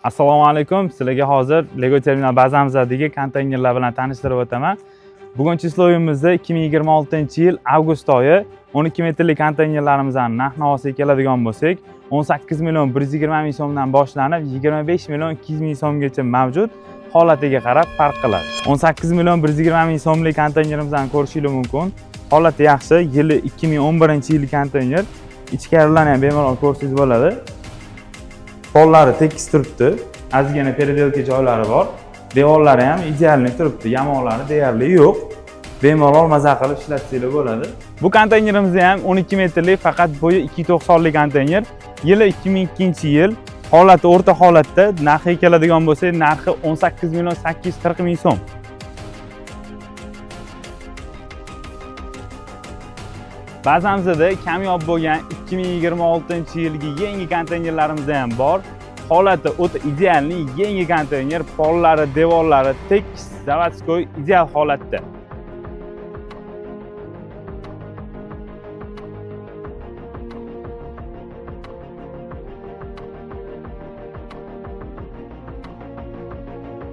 Assalomu alaykum. Sizlarga hozir Lego terminal bazamizdagi konteynerlar bilan tanishtirib o'taman. Bugun число yimizda 2026-yil avgust oyi. 12 metrli konteynerlarimizni narx navosiga keladigan bo'lsak, 18 million 120 ming so'mdan boshlanib 25 million 200 ming so'mgacha mavjud. Holatiga qarab farq qiladi. 18 million 120 ming so'mlik konteynerimizni ko'rishingiz mumkin. Holati yaxshi, yili 2011-yil konteyner. Ichkarilarni ham bemalol ko'rsangiz bo'ladi. Pollari tekis turibdi. Ozgina переделка joylari bor. Devorlari ham идеальный turibdi. Yamoqlari deyarli yo'q. Bemalol maza qilib ishlatsanglar bo'ladi. Bu konteynerimiz ham 12 metrlik, faqat bo'yi 2.90 lik konteyner. Yili 2002-yil. Holati o'rta holatda. Narxiga keladigan bo'lsak, narxi 18 million 840 ming so'm. Bazamizda kamyob bo'lgan 2026-yilgi yangi konteynerlarimiz ham bor. Holati o'ta идеальный yangi konteyner, pollari, devorlari tekis, заводской, ideal holatda.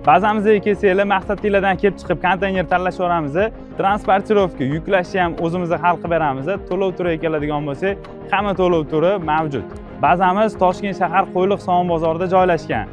Bazamizga kelsanglar, maqsadinglardan kelib chiqib konteyner tanlashaveramiz. Транспортировка, yuklashni ham o'zimiz hal qilib beramiz. To'lov turiga keladigan bo'lsak, hamma to'lov turi mavjud. Bazamiz Toshkent shahar Qo'yliq Somon bozorida joylashgan.